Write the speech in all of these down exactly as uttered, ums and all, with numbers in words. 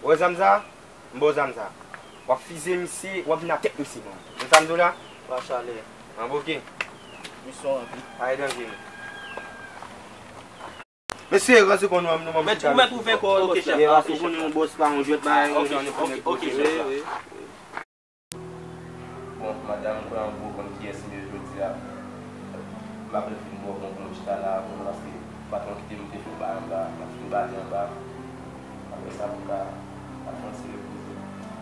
Ou wè zam sa? M ba w zam sa. W ap fize misye, w ap vin a tèt misye, man. Ou sa m di w la? Pa chalè. An, oke. Misyon ranpli. Pa gen danje. Mesye, ranse kò nou, nou, mèt, ou mèt ouvè kò w, bòs la. Ye, ranse kò nou, bòs pa yon jwèt, pa yon jan de pwoblèm. Ok, ok, ok, ok. Bon, madanm, m kwè an gwo konn kiyès m ye jodi a. M ap vin bò konn pou nou chita la, bon, paske patwon kite m te fè bay anba, m ap fin bale anba. Apre sa, pou ka al fè yon ti repoze.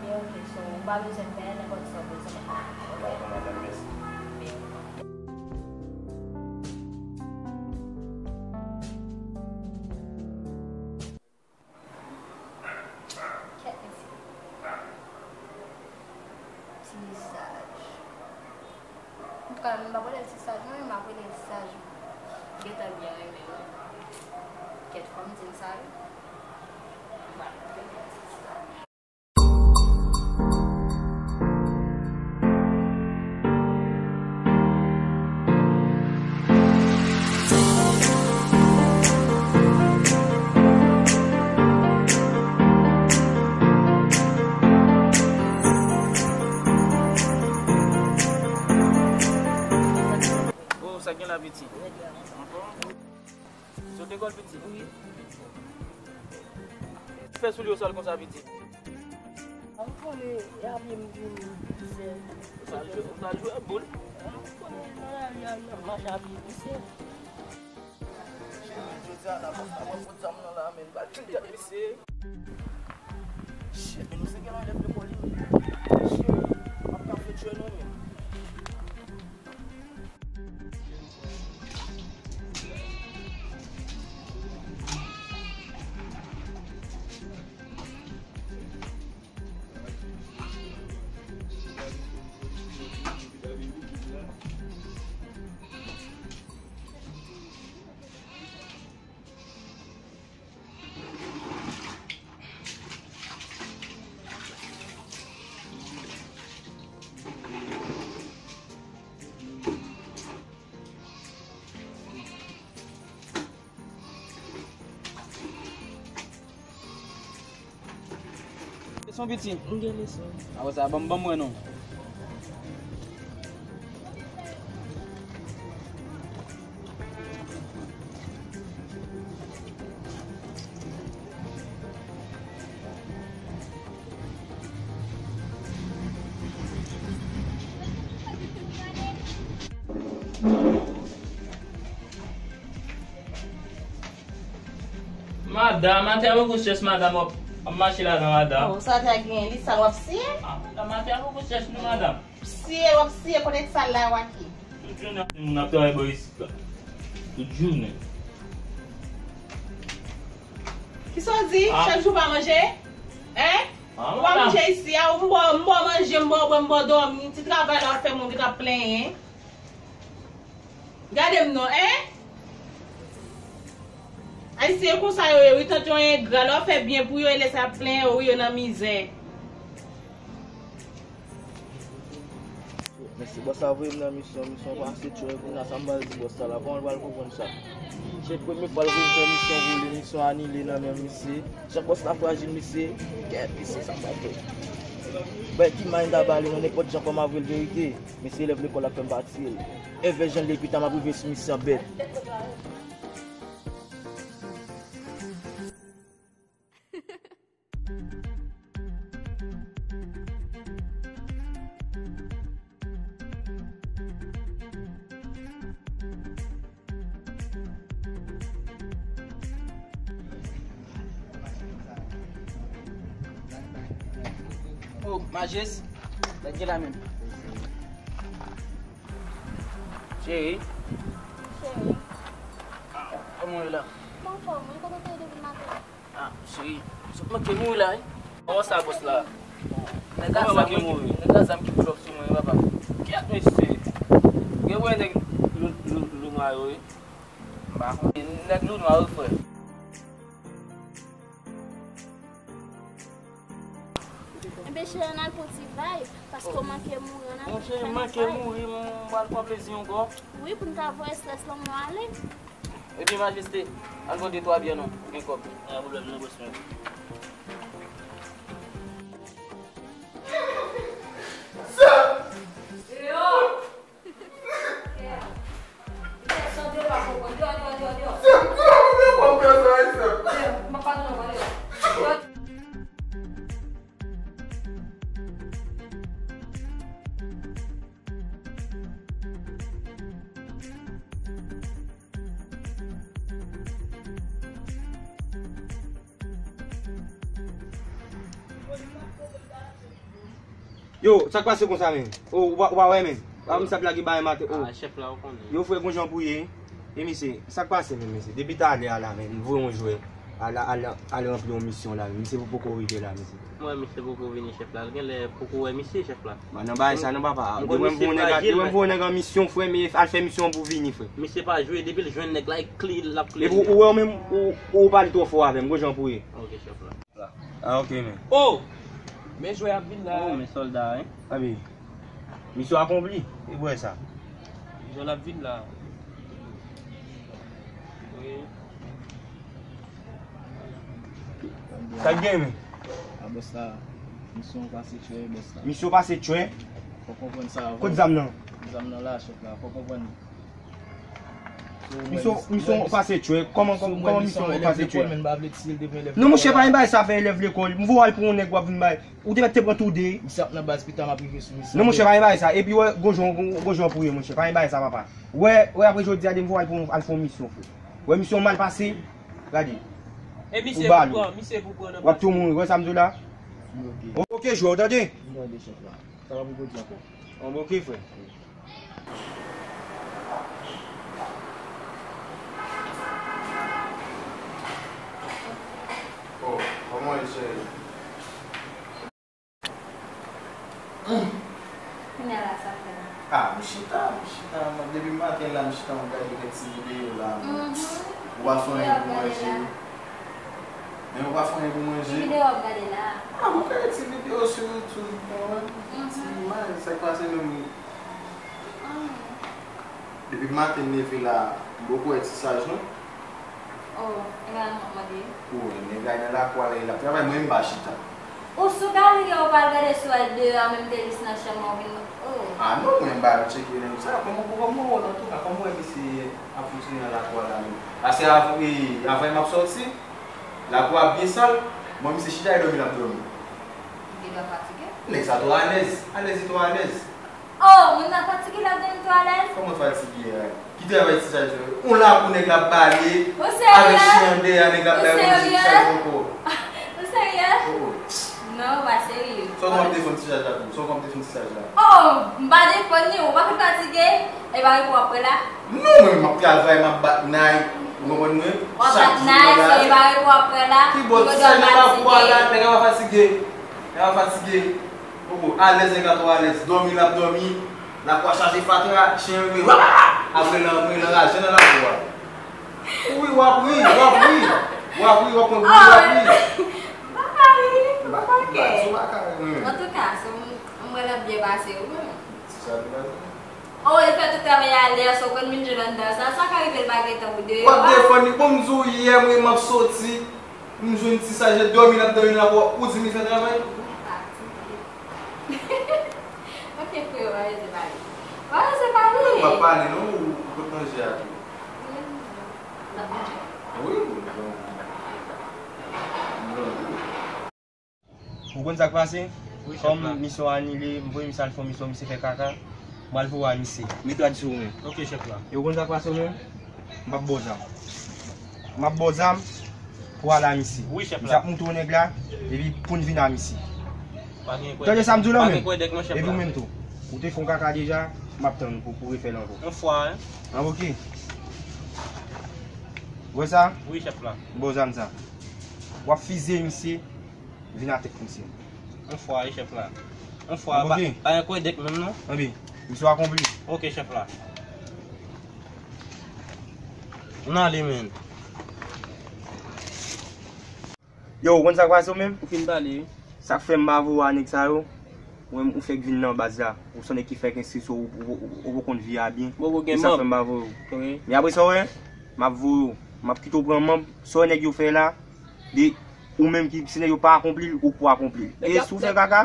Byen, ok, so, ou pa bezwen fè nenpòt sa w bezwen fè. Dakò, madanm, mèsi. Byen. Kèt mesye. Ti saj. Antouka, m p ap rele l ti saj, non, men m ap rele l ti saj. M gentan byen renmen l. Kèt, fò m di l sa, wi. M ap rele l ti saj. Oh, sa gen la, piti? Anfòm? Sot lekòl, piti? Wi. Fè soulye w sal konsa, piti? Ou konnen, e a pye m vini, misye. Ou sal jwe, ou sal jwe ak boul? Ou konnen, nan lari a, y ap mache a pye, misye. Shit, men, jodi a, la, bòs la, mwen fout zam nan la, men, ba l kil tèt misye. Shit, men, misye gen anlèv de kò li. Shit, m ap ka fè tchè non, men. Leson, piti? M gen leson. Apre sa, ban m, ban m wè non. Madanm, atè poko chèch, madanm, w ap, w ap mache ladan, madanm. Oh, sa atè a gen, li sal, w ap siye? Ah, madanm, atè poko chèch, non, madanm. Siye, w ap siye, kote sal la, Waky? Tout jounen, moun ap travay bò isit la. Tout jounen. Kisa w di? Ah. Chak jou pa manje? Hein? Ah, ou pa manje isi a, ou m ba w, m ba w manje, m ba w bwè, m ba w dòmi, ti travay la w ap fè moun ki t ap plenyen. Gade m non, hein? Ayisyen konsa yo ye, wi, tant yo engra, lè w fè byen pou yo, e lè sa y ap plenyen yo, wi, yo nan mizè. Mesye, bòs la voye m nan misyon, misyon pase tchè, kounye a sa m pral di bòs la la, kòman l pral konprann sa? Se premye fwa l voye m fè misyon pou li, misyon anile nan men misye. Jan bòs la frajil, mesye, kèt, mesye, sa m pral fè? Bay ki may m ta ba li, non, nenpòt jan fò m avwe l verite. Mesye, elèv lekòl la k fè m pa tiye l. Envès jan l ye pita, m ap rive sou misye an bèt. Oh, Majes, lè gen la menm. Cheri. Cheri. Kòman w ye la? M anfòm, wi, kote w te ye depi maten? Ah, cheri, sot manke mouri la, wi. Kòman sa, bòs la? Nèg a zam ki, nèg a zam ki pull up sou mwen, wi, papa. Kèt, mesye. Gen wè nèg lou, lou, lou nwa yo, wi. M pa konnen. Nèg lou nwa, wi, frè. Enben, cheri, ann al pran ti vibe, paske w manke mouri, ann al fè nou vibe. Monchè, m manke mouri, m pral pran plezi ankò. Wi, pou n ka voye estrès lanmou ale. Ebyen, Majeste, ann pran de twa byè non, ou gen kòb. Pa gen pwoblèm non, bòs mwen. Deyò, deyò, deyò, deyò. Chèf, deyò, mwen pa fè sa, chèf. Deyò, m ap pale nan vwa, deyò. Deyò. Yo, sa k pase konsa, men? O, ou pa, ou pa wè, men? A, misye ap lage bagay maten. O. Ah, chèf la, ou konnen. Yo, frè, gon jan pou ye. E misye, sa k pase, men, misye? Depi talè a la, men, m voye yon jwè. Al, al, al ranpli yon misyon la, men misye poko rive la, misye. Mwen, misye poko vini, chèf la. L genlè poko wè misye, chèf la. Mwen nan bagay sa, non, papa. Depi mwen voye nèg la, depi mwen voye nèg an misyon, frè, men al fè misyon an pou vini, frè. Misye pa jwe, depi l jwenn nèg la, li kle, l ap kle. Epi ou, ou wè, ou menm, ou, ou pale twò fò avè m, gon jan pou ye. Ok, chèf la. Ah, ok, men. Oh! Men jwè ap vin la. Oh, men sòlda, wi. Abi, misyon akonpli. E bwè sa. Jwè ap vin la. Wi. Sa k gen, men? A, bòs la. Misyon pase tchwè, bòs la. Misyon pase tchwè? Fò konprann sa. Kot zam nan? Zam nan la, chèf la. Fò konprann. Misyon, misyon pase tchwè. Kòman, kòman, kòman misyon pase tchwè? Non, monchè, pa gen bagay sa fè elèv lekòl. M voye al pou yon nèg w ap vin bay. Ou te mèt te pran tou de. Misye ap nan baz pita, m ap rive sou misye. Non, monchè, pa gen bagay sa. Epi wè, gon jan, gon, gon jan pou ye, monchè. Pa gen bagay sa, papa. Wè, wè, apre jodi a, de m voye al pou, al fè yon misyon, frè. Wè, misyon mal pase. Gade. E misye pou pran, misye pou pran nan baz. W ap tou mouri, wè sa m di w la? Ok. Ok, jwè, ou tande? M tande, chèf la. Sa w ap di ankò? Bon, ok, frè. Oh, kòman w ye, cheri? Kounye a la, sa fè la? Ah, m chita, m chita. Depi maten la, m chita, m gade kèk ti videyo la. Mhm. Ou pa fè anyen pou manje. Men ou pa fè anyen pou manje. Ki videyo w ap gade la? Ah, mwen gade ti videyo sou YouTube, mwen wè ti imaj, sa k pase menm. Ah. Depi maten m leve la, m poko wè Ti Saj non. Oh, e pa l m ap mande. Ou wè, nèg la nan lakou a la, l ap travay, mwen m pa chita. Ou sou galri a, ou pa al gade si w al deyò a, menm te jis nan chanm nan, ou vin, oh. Ah non, mwen m pa al tcheke nèg sa, kòman, kòman w wè l antouka, kòman w wè misye ap fonksyone nan lakou a la menm? Paske av-, e, avan m ap sòti, lakou a byen sal, mwen misye chita e dòmi l ap dòmi. Li te dwe fatige. Nèg sa twò alèz, alèz, li twò alèz. Oh, moun nan fatige, l ap dòmi twò alèz? Kòman fatige a? Ki travay Ti Saj fè? Ou la pou nèg la bale avèk chen an dèyè, nèg la bale pou Ti Saj poko. Ou serye? Oh, oh. Non, ou pa serye. Sa w konn defann Ti Saj la tou? Sa w konn defann Ti Saj la? Oh, m pa defann li, ou pa konn fatige? E pa repo w ap pran la? Non, mwen m ap travay, m ap bat nay, ou konprann mwen? W ap bat nay, e pa repo w ap pran la? Ki bò Ti Saj nan lakou a la, nèg la pa fatige. Nèg la pa fatige. Poko alèz, nèg la twò alèz. Dòmi l ap dòmi. Lakou a chaje fatra, chen yo ri. Apre l anraje nan lakou a. Wi, w ap ri, w ap ri. W ap ri, w ap ri, w ap ri. M pa ka ri, m pa ka ri. Antouka, se yon, mwen l ap byen pase, wi. Se sa l pase. Oh, li fè tout travay a lè, so konn vin jwenn anndan sa, sa ka rive l pa gen tan pou deyò a. W ap defann li, bon, m di w yè, mwen, m ap soti. M jwenn Ti Saj dòmi, l ap dòmi nan lakou a, ou di m li fè travay? Ok, frè, w pa bezwen pale. W pa bezwen pale. M p ap pale non, ou, ou pot manje a tou. Wi, bon, bon. Ou konn sa k pase? Wi, chèf la. Kòm misyon anile, m voye misye al fè yon misyon, misye fè kaka. M al voye a misye. Mete dwat sou ou menm. Ok, chèf la. E ou konn sa k pase ou menm? M p ap ba w zam. M ap ba w zam pou w al a misye. Wi, chèf la. Misye ap moute w nèg la, epi pou n vin a misye. Pa gen kwè. Tande sa m di w la menm? Pa gen kwè dèk non, chèf la. Epi ou menm tou. Ou te fè yon kaka deja, m ap tann ou pou, pou refè l ankò. Yon fwa, wi. An, ok. Ou wè sa? Wi, chèf la. M ba w zam sa. W ap fizye misye. Vin atèk misye. Yon fwa, wi, chèf la. Yon fwa, pa, pa gen kwè dèk menm, non. Anben, misyon akonpli. Ok, chèf la. N ale, men. Yo, ou konn sa k pase w menm? Ou fin pale, wi. Sa k fè m pa voye a nèg sa yo? Ou menm, ou fèk vin nan baz la. Ou se yon nèg ki fèk enskri sou ou, ou, ou, ou poko konn vi a byen. Poko gen manb. E sa k fè m pa voye w. Ok. Men apre sa, w wè, m ap voye w. M ap kite w pran manb. Sa w wè nèg yo fè la, de ou menm ki, si nèg yo pa akonpli l, ou pou akonpli l. E si w fè kaka,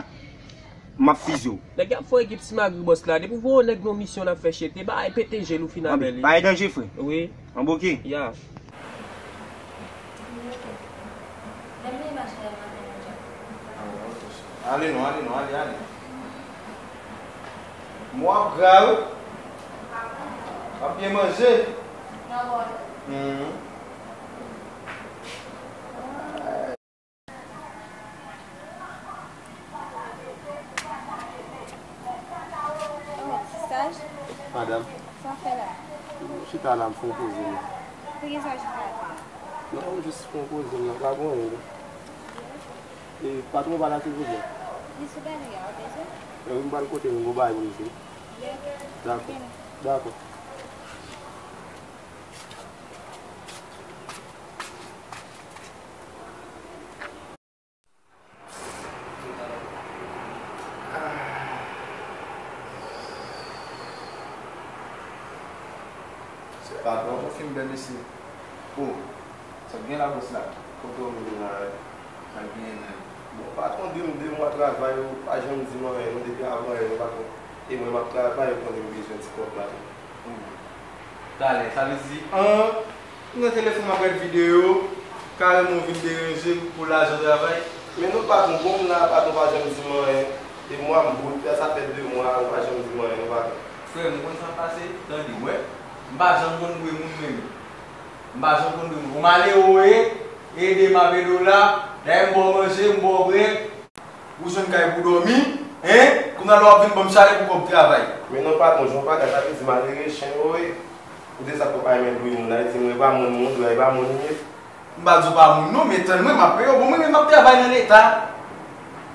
M ap fize w. Nèg y ap fè yon ekip Simagri bòs la. Depi w voye yon nèg nan yon misyon, l ap fè chete. Bagay pete je l ou fin avè li. Bagay danje, frè. Wi. Anboke. Ya. Ale non, ale non, ale, ale. Mwen ap gra wi. W ap byen manje. Mhm. Oh, ti saj. Madanm. Sa w fè la? M chita la, m fè yon poze m la. Poukisa w chita atè a? Non, m jis fè yon poze m la, pa gen anyen non. E patwon pa la silvouplè? Li sou bali a, ou bezwen? E wi, m pral kote l, m gon bagay pou m di l. Dakò. Dakò. Se patwon, ou fin bèl mesye. O, sa k gen la bòs la? Kote w menm la? Sa k gen la? Bon, patwon, de, de mwa travay, ou pa janm di m anyen, non, depi avan yè, non, patwon. E mwen, m ap travay, ou konnen m bezwen ti kòb la tou. Talè, sa vle di, an, m nan telefòn m ap gad videyo, kareman w vin deranje pou lajan travay. Men non patwon, bon m la, patwon pa janm di m anyen. De mwa m bout, sa fè de mwa, ou pa janm di m anyen non patwon. Frè m, ou konn sa k pase? Tande, w wè, m pa janm konn dwe moun menm. M pa janm konn dwe moun. Ou malere w ye, ede m avè dola, dayè m ba w manje, m ba w brèd. Ou jwenn kay pou w dòmi, en? Kounye a la w ap vin ban m chalè pou kòb travay. Men non patwon, jan w pa ka, sa vle di malere chen ou ye. Ou te sa pou pa renmen dwe moun, sa vle di mwen pa moun, moun dwe, e pa moun m ye. M pa di w pa moun non, men tann mwen, m ap peye w. Bon, mwen menm m ap travay nan Leta.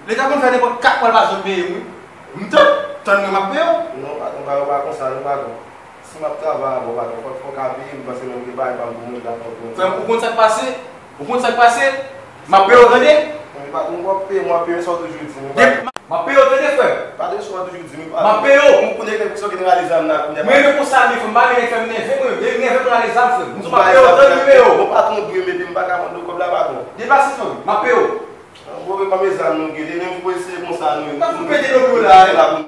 Leta konn fè nenpòt kat mwa l pa janm peye m wi. M tann, tann mwen m ap peye w. Non patwon, bagay yo pa konsa non patwon. Si m ap travay avè w, patwon, fòk, fòk w ka peye m, paske menm gen bagay pa m pou mwen, dakò, frè m. Ou konn sa k pase? Ou konn sa k pase? M ap peye w, tande? Men patwon, w ap peye m, w ap peye m, sa w toujou di m, patwon. M ap peye w, tande, frè m. Patwon, sa w toujou di m, patwon. M ap peye w. M konnen ke sa w ki te rale zam nan kounye a. Mwen menm konsa, men frè m, m pa renmen fè m nève, mwen, m nève pou rale zam, frè m. M di w m ap peye w, tande, m peye w. Bon, patwon, dwe m, epi m pa ka mande w kòb la, patwon. Depase, frè m. M ap peye w. Bon, men pa mezam nou gen, demen m pou eseye konsa nou. M pa fout pete nan biro la, wi.